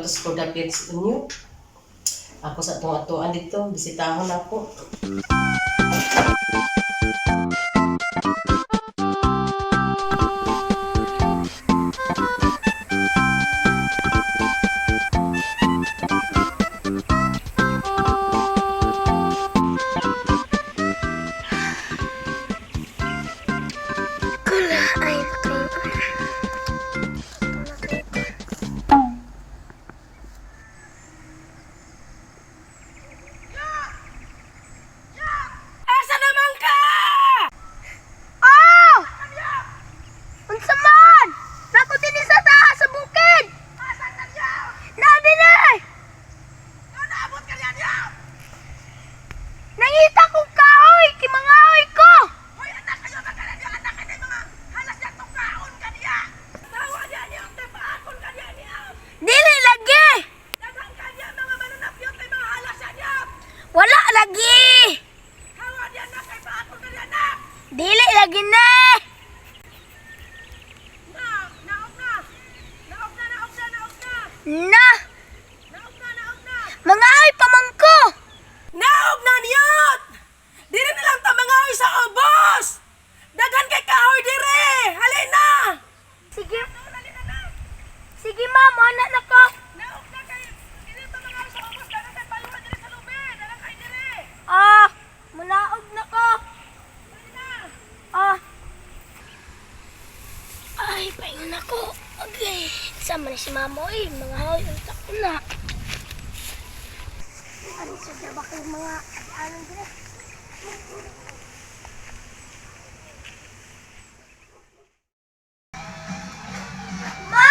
to sa Kudapit sa inyo. Ako sa atong atuan dito, bisitahon ako. Kula ay kay. Asa naman ka? Oh! Unsa man? Nako dinhi sa taas sa bukid. Na dinhi. Nangita kong kahoy, kimangahoy ko. Dili lagi. Wala lagi. Dili lagi na. Na. Mangahoy pamangko. Naog na niyot! Dire na lang ta mangahoy sa ubos! Daghan kay kahoy dire! Halina! Sige. Sige, ma'am, ana na ko. Naog na kay dire ta mangahoy sa ubos, daghan kay paluha dire sa lubi. Daghan kay dire. Ah, munaog na ko. Ah. Ay, paingon ako. Okay. Sama na si mama, oy. Mga hoy, unta ko na. Ano sa ba kayo mga anong dire? Ma!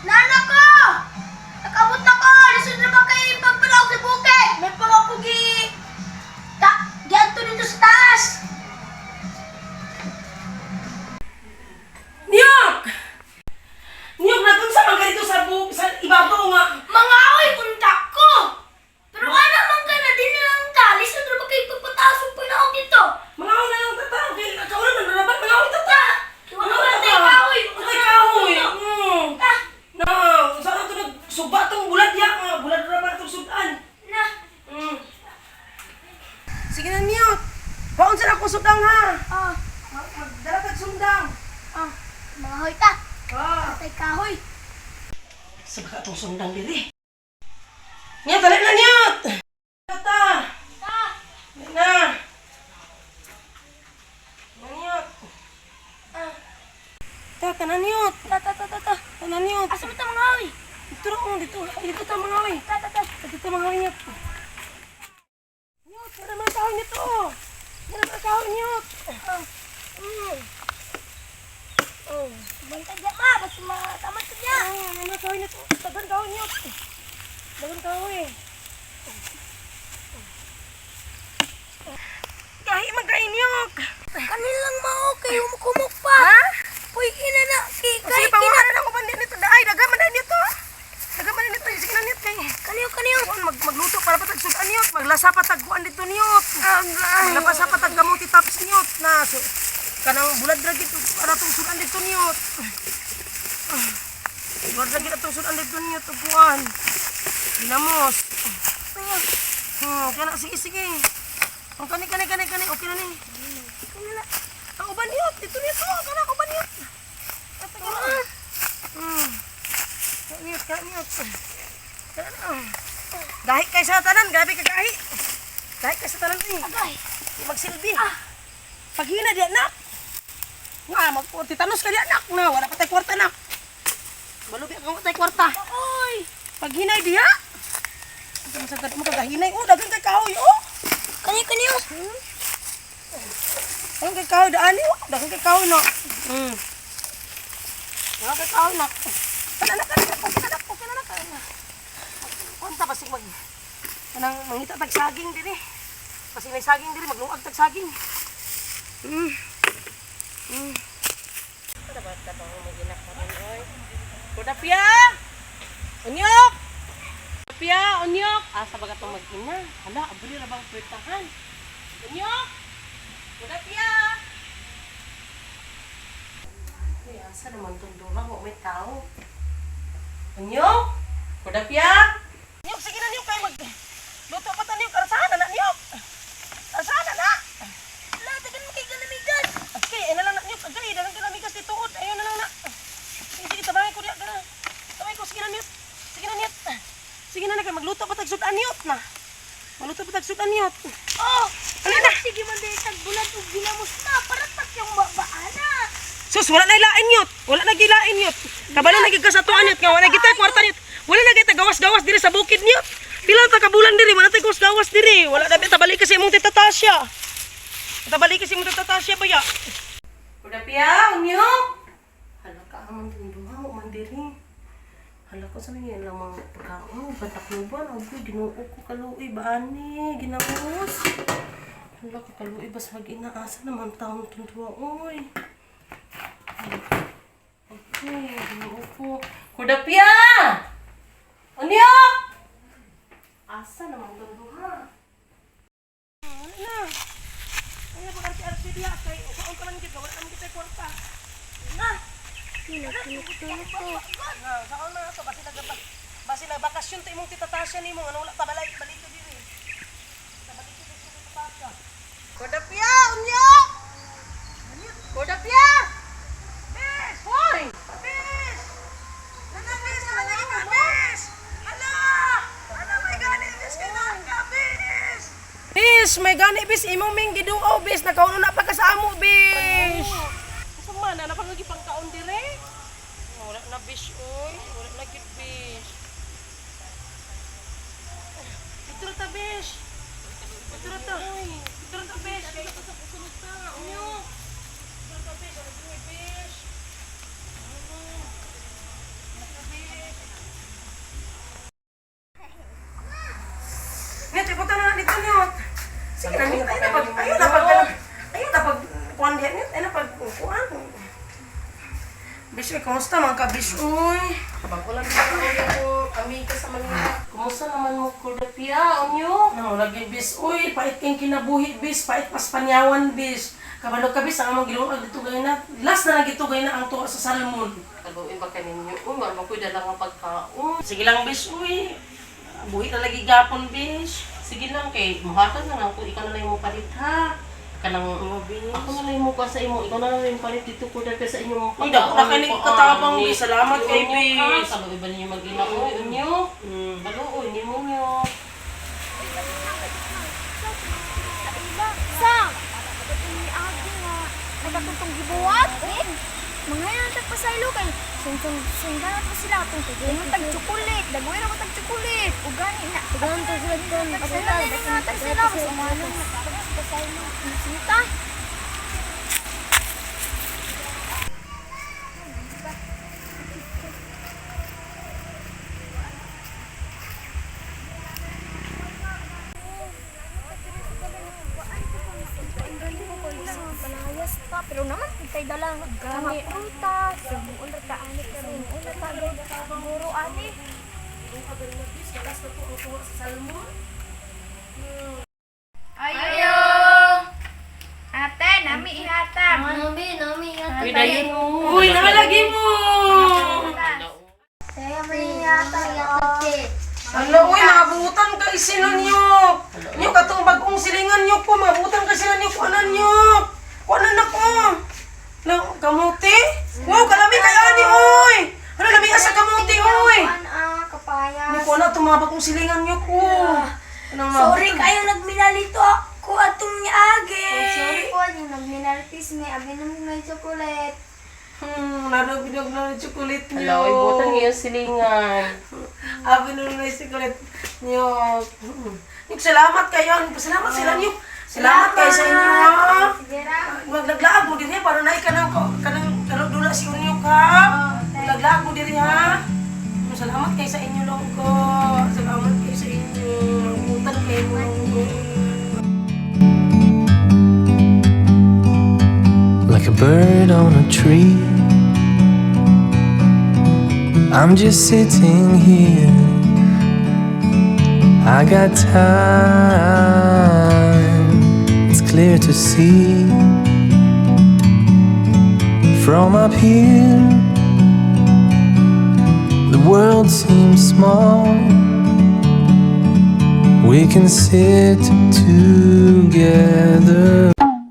Nana ko! Nakabot na ko! Lisod na ba kayo pagpanaw sa bukid? May pangako gi... Ta... Gianto dito sa taas! Niyok! Niyok nagunsa man ka dito sa sa ibabaw nga. Mga away, unta ko! Pero wala man ka na, di na lang ta. Lisod na ba kayo pagpataas ang panaw dito? Mangahoy na lang tata. Kay kaulan man rabat mangahoy tata. Wala man tayo kahoy. Wala kahoy. Mm. Ta! Na, unsa na to nagsuba tong bulad ya nga bulad ra man itong sudan. Na! Mm. Sige na niyot. Paon sa akong sudang ha. Ah, Magdala tag sundang. ah, mga hoy ta. Ah. Patay kahoy. Sa baka atong sundang diri. Niyot, dali na niyot. Tata. Ta! Dali na. Na niyot. Ah, Ta, tanan niyot. ta, ta, ta, ta, ta. Tanan niyot. Asa ba ta mga hoy? Dito ra oh, dito. Ay, dito ta mga oy. Ta, ta, ta. Dito ta mga oy niyot. Niyot, wala mga kahoy nito. Wala mga kahoy niyot. Ah. Mm. Oh. Bantay diya ma, basta matamat ka diya. Ay, ano kahoy nito? Dagan kahoy niyot. Dagan kahoy. Gahi man kay niyok. Kanilang mao kay humok-humok pa. Ha? Puy ina na kay O, kay sige, panguha na lang uban din nito. Ay, dagan man din nito. Dagan man din nito. Sige na niyot kay. Kaniyo kaniyo. Kuan, magluto para patag sudan niyot. Maglasa patag kuan dito niyot. Maglasa patag kamuti tops niyot. Na, so, kanang bulad ra gid para tong sudan dito niyot. Bulad ra gid atong sudan dito niyot ug kuan. Ginamos. Kana sige sige. Ang kani kani kani kani okay na ni. Kanila. Ang uban niyot dito nito kana uban niyot. Niyot kana niyot. Kana. Gahi kay sa tanan, grabe ka gahi. Gahi kay sa tanan eh. Agay. Di magsilbi. Paghina di anak. Nga mag titanos ka di anak na wala pa tay kwarta nak. Malubi ang tay kwarta. Oy. Paghinay diha. Ito masagad mo kagahinay. Oh, dagan kay kahoy oh. Kaniyo kaniyo. Dagan kay kahoy daan oh. Dagan kay kahoy no. Dagan kay kahoy nak. Kana na kana okay na nak, okay na nak. Kunta basig mag kanang mangita tag saging dinhi. Basig may saging diri magluag tag saging. Ano ba tabang mo ginakaroon oy? Kudapya! Unyok! Kudapya, unyok! Asa ba katong mag-ina? Hala, abri ra bang pwertahan? Unyok! Kudapya! Ay, asa naman tong duha? Wa may tao. Unyok! Kudapya! Niyok, sige na, niyok, kay mag luto pa ta, niyok. Arasahan na na, niyok. Arasahan na na. Ala, dagan mo kay galamigas. Okay, ay na lang na, niyok. Agay, dagang kalamigas ni tuod. Ayun na lang na. Sige, sige, tabangin ko diya. Gana. Tabangin ko, sige na, niyok. Sige na, niyok. Sige na na, kay magluto pa tag sudan, niyok na. Magluto pa tag sudan, niyok. Oh, Ano na? Sige man dahil tagbulat ug ginamos na para takyong babaana. Sus, wala na ilain yot. Wala na gilain yot. Kabalo na gid ka sa tuan yot nga wala gid tay kwarta yot. Wala na gid gawas-gawas diri sa bukid niyot. Pila ta ka bulan diri, wala tay gawas-gawas diri. Wala na balik kasi imong Tita Tasya. Tabalik kasi imong Tita Tasya ba ya? Kudapya, unyok! Hala ka amang tinduha, man diri. Hala ko sa mga lang mga pagkaon, patakluban, agoy, ginoo ko kaluoy, baani, ginamos. Hala ko kaluoy, bas mag-inaasa naman taong tunduha, oy. Okay, ginoo ko. Kudapya! Unyok! Asa naman tunduha? Wala na. Ay, pag arti-arti diya kay usaon pa lang gid, wala naman gid tay kwarta. Na. Tinutulog ko. Na, saon na to basi nag basi nagbakasyon ta imong Tita Tasya nimo ano wala ta balay balik ko diri. Tabalik ko diri sa Tita Tasya. Kudapya, unyok! Kudapya! Bes! Hoy! Bes! Nana, bes! Nana, ka, bes! Hala! Hala, may gani, bes! Kay na ka, bes! Bes, may gani, bes. Imong ming giduaw, bes. Nakauno na pa ka sa amo, bes. Asa man, na napangagipang kaon dire? Wala na bish, oy. Wala na gid bish. Ito ta, bes. Ito ta. Ito ta, bes. Kay Usunod ta, unyok. Ito ta, bes. Ano to, bes? Niyot, ipunta na nga dito, Niyot. Sige na, Niyot. Ayun na pag, ayun na pag, ayun na pag, kuan diyan, Niyot. Ayun na pag, kuan. Bish, uy, kumusta mga ka-bish, uy? Bago lang dito yung amiga sa Manila. Kumusta naman mo, Kudapia, unyok? No, lagi, bis, uy, pait kang kinabuhi, bis, pait paspanyawan, bis. Kabalo ka, bis, ang among giluag dito gay na. Last na lang dito gay na ang tuwa sa salmon. Kaluin ba ka ninyo? Uy, wala ba ko'y dala nga pagkaon? Sige lang, bis, uy. Buhi na lagi gapon, bis. Sige lang kay, muhatag na lang ko, ikaw na lang mo palit ha. Kanang, Oo, bis. ako na lang mo sa imo, ikaw na lang yung palit dito, Kudapia, sa inyong Uy, dako na kay kuan. katabang, bis. Salamat kay Unyok, ha? bis. Kaluin ba ninyo mag-ina? Uy, unyok. Kaluoy, ni mo nyo. Sa. Ni agi nga nagatuntong gibuhat. Eh, mga yan tag pasaylo kay sungsung sungdan pa sila atong tugon tag chocolate, dagoy ra ko tag chocolate. Ug gani na. Tugon tag sila tag tag sila mas umano pasaylo. Sinta. Palayas pa pero naman kay dala mga prutas sumuon ra ta ani karon una ta guro ani. Last na po ang tuwa sa salmon. Ayo! Ate, nami ihatag. Nami nami. Uy, dayon mo. Uy, nakalagi mo! Nami ihatag. Ano, uy, nakabutan kay sila niyo. Niyo, katong bagong silingan niyo po, mabutan kay sila niyo, kuanan niyo. Kuanan ako. Lo, kamuti? Wow, kalami kay ani, uy! Ano, lami asa kamuti, uy! Ah, kapaya. Niyo, kuanan, itong mga bagong silingan niyo ko. Ano, Sorry kayo nagminalito ako atong niagi. Sorry po, yung nagminaltis may abi na may chocolate. Narabinog na ng chocolate niyo. Hala, uy, butan ngayon silingan. Abi na may chocolate niyo. Niyo, salamat kayo. Salamat sila niyo. Salamat kayo sa inyo, ha? Sige ra. Maglaglaag mo diri para naay kanang kanang kanang dula si unyo ka. Maglaglaag mo diri ha. Salamat kay sa inyo lang ko. Salamat kay sa inyo. Mabutan kayo mo. Like a bird on a tree. I'm just sitting here. I got time, it's clear to see. From up here, the world. world seems small. We can sit together.